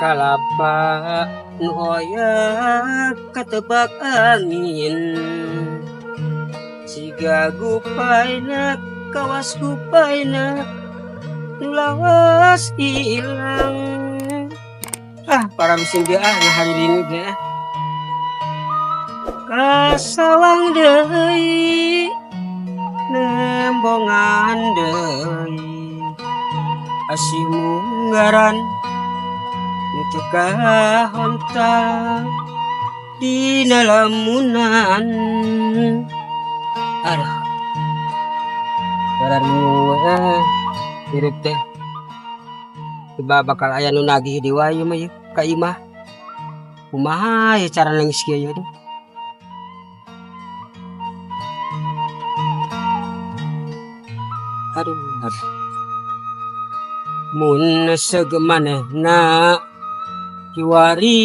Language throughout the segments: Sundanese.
Kalapa nu hoyak katebak angin, siga gupaina kawas gupaina nu lawas ilang. Ah, para musim dia ah ngahariring teh ah. Kasawang deui, nembongan deui, asih munggaran nu teu kahonta dina lamunan. Aduh, bararingu eh hirup teh. Coba bakal aya nu nagih di wae mah ieu ka imah. Kumaha ya cara nangis kieu ya, aduh. Aduh, aduh. Mun seug manehna kiwari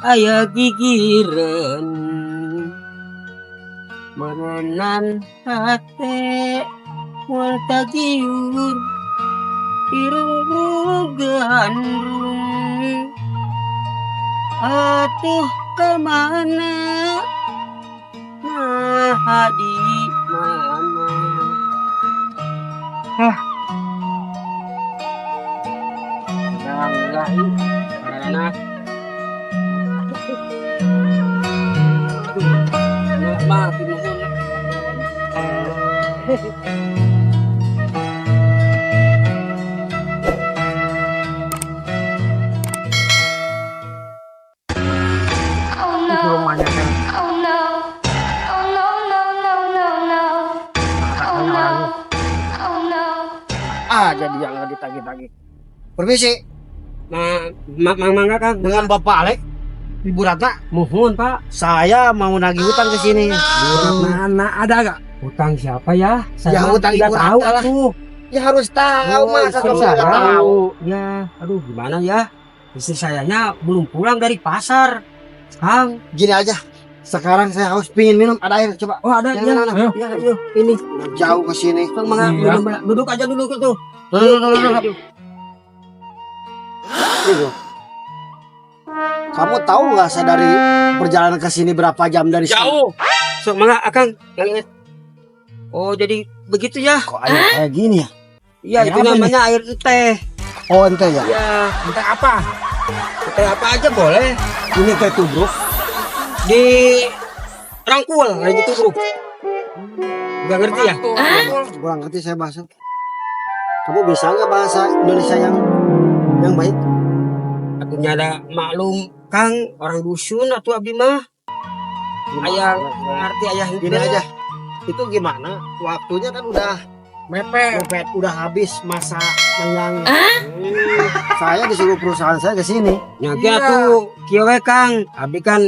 aya gigireun, meureunan hate moal tagiur, irung gandrung. Atuh kemana, nah di mana? Ah, alhamdulillah ih, karena aduh, maaf nuhun. Oh no. Rumahnya kan. Oh no. Oh no, no, no, no, no. Oh no. Oh no. Ah, jadi yang ditagih-tagih. Permisi, Ma, ma, mang mangga, Kang. Dengan Bapak Alek, Ibu Ratna, Muhun, Pak. Saya mau nagih hutang ke sini. Mana ada gak? Hutang siapa ya? Saya Ya, mah hutang tidak Ibu tahu Ratna lah. atuh. Ya harus tahu, Oh, masa istri kamu saya nggak tahu. Ya, aduh, gimana ya? Istri sayanya belum pulang dari pasar. Kang. Gini aja. Sekarang saya haus, pingin minum, ada air coba. Oh, ada Yang ya. mana? Ayo. Ya, ayo, ini. Jauh ke sini. Kang, mangga, Iya. duduk, duduk aja dulu tuh. Tuh, tuh, tuh, tuh, tuh. Tuh. Kamu tahu nggak saya dari perjalanan ke sini berapa jam dari sini? Jauh. Sok mangga, Akang. Yang Oh, jadi begitu ya? Kok air kayak gini ya? Iya, Air itu apa namanya air teh. Oh, ente ya. Iya, Minta apa? Teh apa aja boleh. Ini teh tubruk. Di rangkul, kayak gitu, Bro. Gak ngerti ya? Kurang ngerti saya bahasa. Kamu bisa nggak bahasa Indonesia yang baik? Atuh ada maklum, Kang, orang dusun atuh abdi mah. Aya ngerti aya henteu. Gini aja. Itu gimana? Waktunya kan udah Mepet. mepet, udah habis masa tenggang. Saya disuruh perusahaan saya ke sini. Nya ge Iya. atuh kieu we, Kang. Abdi kan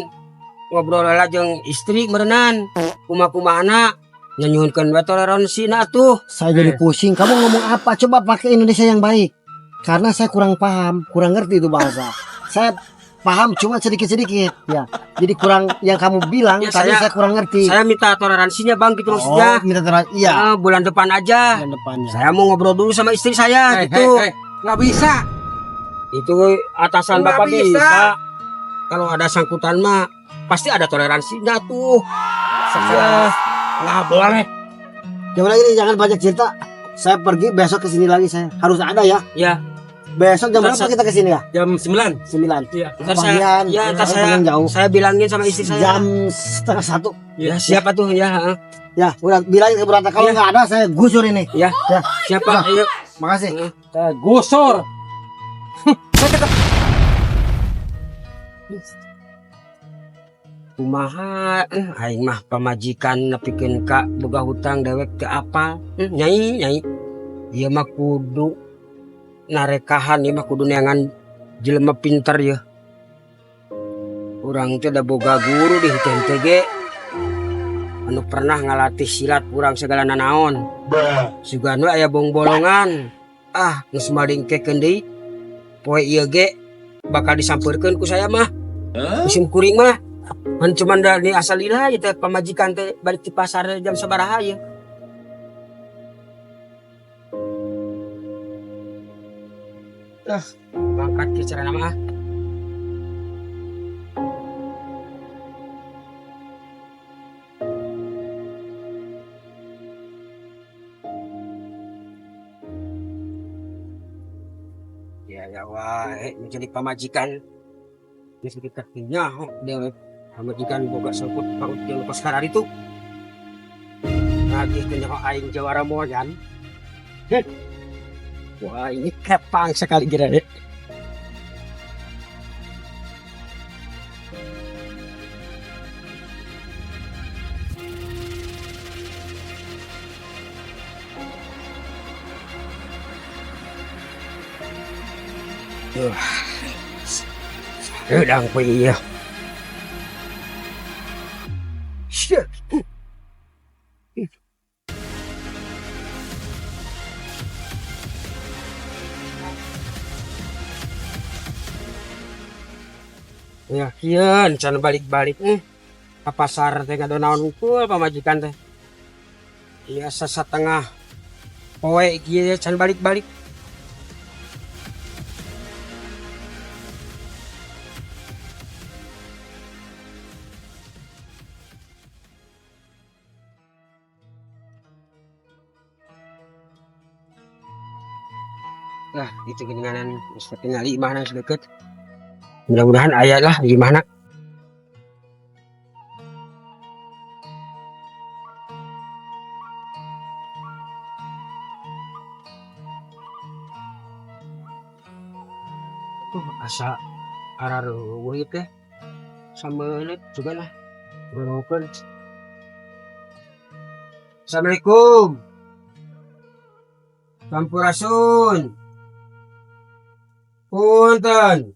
ngobrol lah jeung istri meureunan. Kumaha-kumahana nya nyuhunkeun we toleransina atuh. Saya jadi pusing. Kamu ngomong apa? Coba pakai Indonesia yang baik. Karena saya kurang paham, kurang ngerti itu bahasa. Saya paham cuma sedikit-sedikit ya. Jadi kurang yang kamu bilang Ya, tadi saya kurang ngerti. Saya minta toleransinya, Bang, gitu maksudnya. Oh, minta toleransi. Iya. Ah, bulan depan aja. Bulan depannya. Saya mau ngobrol dulu sama istri saya Eh, gitu. eh, eh, nggak bisa. Itu atasan Nggak Bapak bisa. bisa. Kalau ada sangkutan mah pasti ada toleransinya tuh. Iya. Nggak boleh. Coba lagi nih, jangan banyak cerita. Saya pergi besok ke sini lagi saya. Harus ada ya. Ya. Besok jam Ntar berapa kita ke sini ya? Jam 9. 9. Iya. Ntar saya, Kepagian. ya, ntar Saya pengen jauh. saya bilangin sama istri saya. Jam 12.30. Ya, siapa tuh ya? Heeh. Ya, udah bilangin ke Brata kalau Ya. nggak ada saya gusur ini. Ya. Ya. Siapa? Ayo. Makasih. Heeh. Saya gusur. Kumaha aing mah pamajikan nepikeun ka boga hutang dewek teu apal. Nyai, nyai. Ieu mah kudu narekahan, ieu mah kudu neangan jelema pinter ya. Urang teh da boga guru di henteu ge. Anu pernah ngalatih silat urang segala nanaon. Sugan we aya bong-bolongan. Ah, geus malingkekeun deui. Poe ieu ge bakal disampeurkeun ku saya mah. Musim kuring mah. Man cuman dari asal lila ya teh pamajikan teh balik di pasar jam sabaraha ya. Ah, mangkat ke cara nama. Saha menjadi pamajikan. Geus kita nyaho dewek pamajikan boga sangkut paut jeung kos itu. Nagih teh nyaho aing jawara moyan. Heh. Wah, ini kepang sekali kira deh. Sedang iya. Shit. Ya, kieu can balik-balik ka pasar teh ngadonaon unggul pamajikan teh. Iya, setengah poe kieu can balik-balik. Lah, itu geninganan geus tinggali imahna geus deukeut. Mudah-mudahan aya lah di mana. Tuh asa arareuweuh ieu teh. Sameuleut juga lah. Berokeun. Assalamualaikum. Sampurasun. Punten.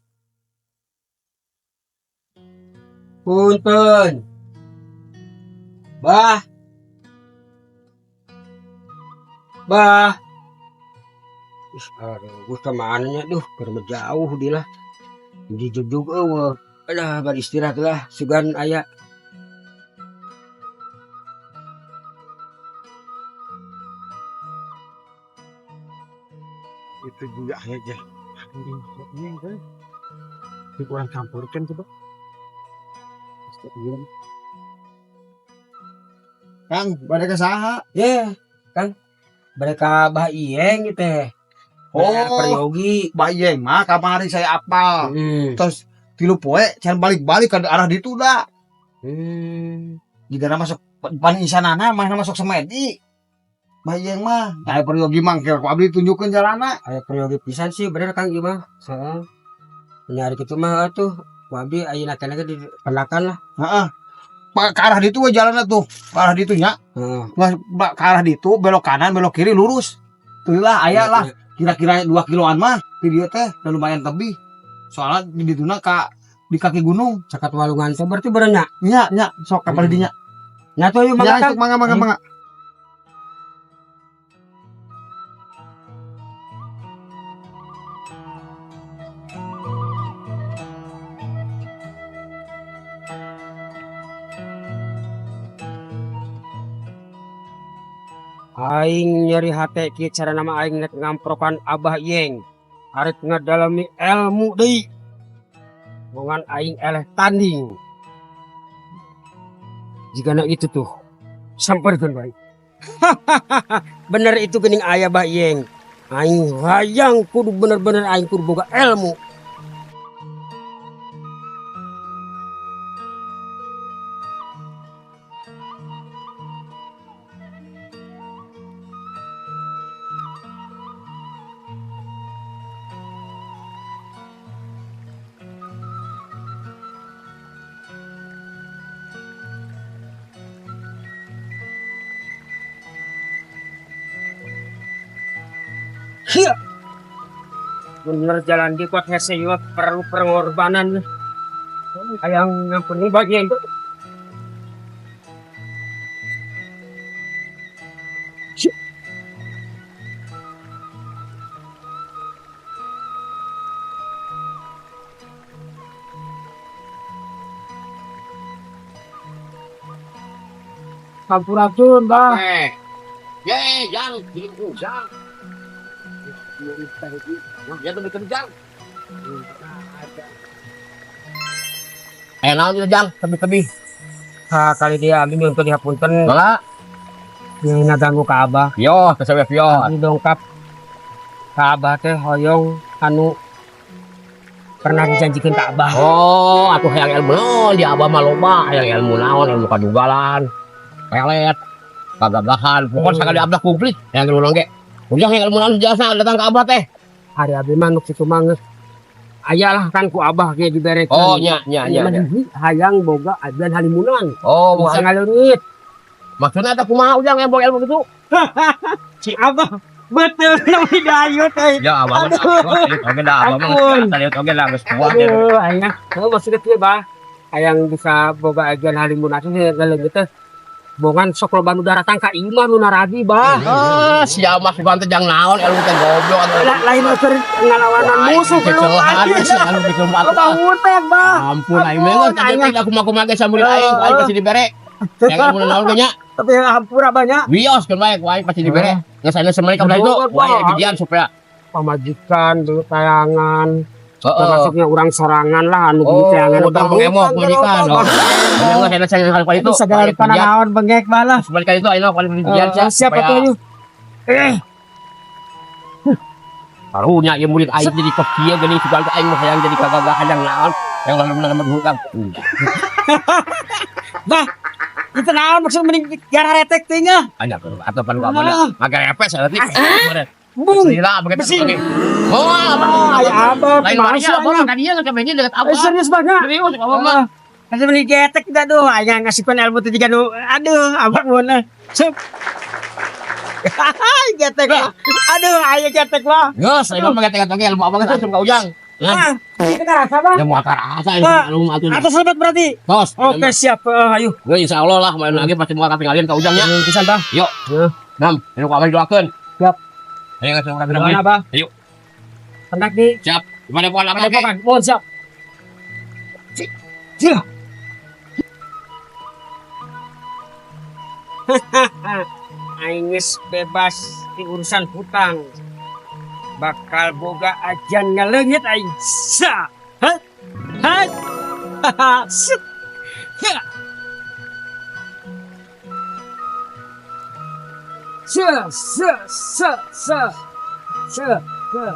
Punten. Bah. Bah. Ih, aduh, kemana nya duh, keur jauh di lah. Di jugjug eueuh. Alah, bari istirahat lah, sugan aya. Itu juga aja. Ini kan. Ini kurang campurkan coba. Kang, bade ka saha? Ye, Kang. Mereka Bah Iyeng gitu teh. Oh. Peryogi. Bah Iyeng mah kamari saya apal. Terus 3 poe can balik-balik ke arah ditu da. Jika masuk pan isanana mah masuk semedi. Bah Iyeng mah, aya peryogi mah ku abdi tunjukkeun jalana. Aya peryogi pisan sih bener Kang ieu mah. Heeh. Nyari kitu mah atuh. Ku abdi ayeuna keneh ge di pendakan lah. Heeh. Ke arah ditu we jalanna tuh. Ke arah ditu nya. Heeh. Ke arah ditu belok kanan, belok kiri lurus. Tuh lah aya lah kira-kira 2 kiloan mah di dieu teh udah lumayan tebih. Soalnya di dituna ka di kaki gunung. Cakat walungan teh berarti beurenya. Nya nya sok kapal dinya. Nya tuh ieu mangga Nya Kang. sok mangga mangga mangga. Aing nyeri hate kieu carana mah aing rek ngamprokan Abah Iyeng. Arek ngadalami ilmu deui. Bongan aing eleh tanding. Jigana itu tuh. Samperkeun bae. Bener itu geuning aya Bah Iyeng. Aing hayang kudu bener-bener aing kudu boga ilmu. Hiya. Bener jalan di kuat hese ieu perlu pengorbanan. Hayang ngampun bagian. Sampurasun, Bah. Ye, jang, bikin ujang. Ya tuh bikin jang. Naon itu jang, tebi-tebi. Ha, kali dia abi nyuhunkeun dihapunten. Mangga. Yang ngaganggu ka Abah. Yo, kesewek yo. Abi dongkap ka Abah teh hoyong anu Pernah dijanjikan ke Abah. Oh, atuh hayang ilmu naon di Abah mah loba, hayang ilmu naon, ilmu kadugalan, pelet, kagagahan, pokoknya sakali Abah komplit, hayang ilmu naon ge. Ujang hayang ilmu naon jasa datang ke Abah teh. Ari abi mah nu kitu mah geus aya lah kan ku Abah ge diberekeun. Oh, nya nya nya. Nya. Hayang boga ajian halimunan. Oh, Bisa bukan. ngaleungit. Maksudnya eta kumaha Ujang yang boga ilmu gitu? Si Abah betul namanya dayut euy. Ya, Abah mah oge dah, Abah mah geus oge lah geus kuat ya. Aduh, ayah. Oh, maksudnya kieu, Bah. Hayang bisa boga ajian halimunan teh ngaleungit teh. Bongan sok loba nu daratang ka imah nu naragi, Bah. Ah, sia mah sugan teh jang naon ilmu teh goblok atuh. Lain keur ngalawanan musuh Kecelahan, anu bikin Loba hutang, Bah. Ampun aing mah Ampun, tadi aku mah kumaha ge samurid aing, aing pasti dibere. Yang ilmu naon ge nya? Tapi hampura banyak. Wios kan bae, ku aing pasti dibere. Geus aya semari ka itu, Betul, ku aing Pak. gedean supaya Pamajikan dulu tayangan. heeh. Termasuknya orang sorangan lah anu Oh, tayangan utang mengemok pamajikan. Oh. Geus aya saya kali itu. Segala rupa naon bengek malah. Semari ka itu aing paling gedean sia. Siapa tuh ayo? Eh, Karunya ieu murid aing jadi kok kieu geuning sugan teh aing mah hayang jadi kagagahan yang naon yang lalu nama hutang. Bah, itu naon maksud mending gara retek teh nya. Anya atau pan abah ngagarepes berarti. Bung. Lila begitu. Besi. Oh, Oh, aya Abah lain kumaha waria sih abah anya? mah kadieu geus kabeh dekat Eh, abah. serius banget. Serius abah mah. Kasih beli getek dah tuh, aing ngasihkeun ilmu teh jiga nu aduh, abah mun. Sup. Getek lah. Aduh, aya getek lah. Geus, aing mah getek oge ilmu abah geus asup ka Ujang. Ah, itu karasa bang. Ya moal karasa Ah. ilmu atuh. Atas lebat berarti. Tos. Oke, siap. Eh, ayo. Geus insyaallah lah main lagi pasti moal katinggalin ka Ujang nya. Pisan, Bah. Yuk. Nam, ini ku abah didoakeun. Siap. Ayo geus urang Doana, Bah. Ayo. Pendak di Siap. Gimana pola abah? Padepokan. Mohon siap. Cia. Aing geus bebas di urusan hutang. Bakal boga ajian ngaleungit aing. Sa. Ha. Ha. Set. Ha. Se se se se. Se se.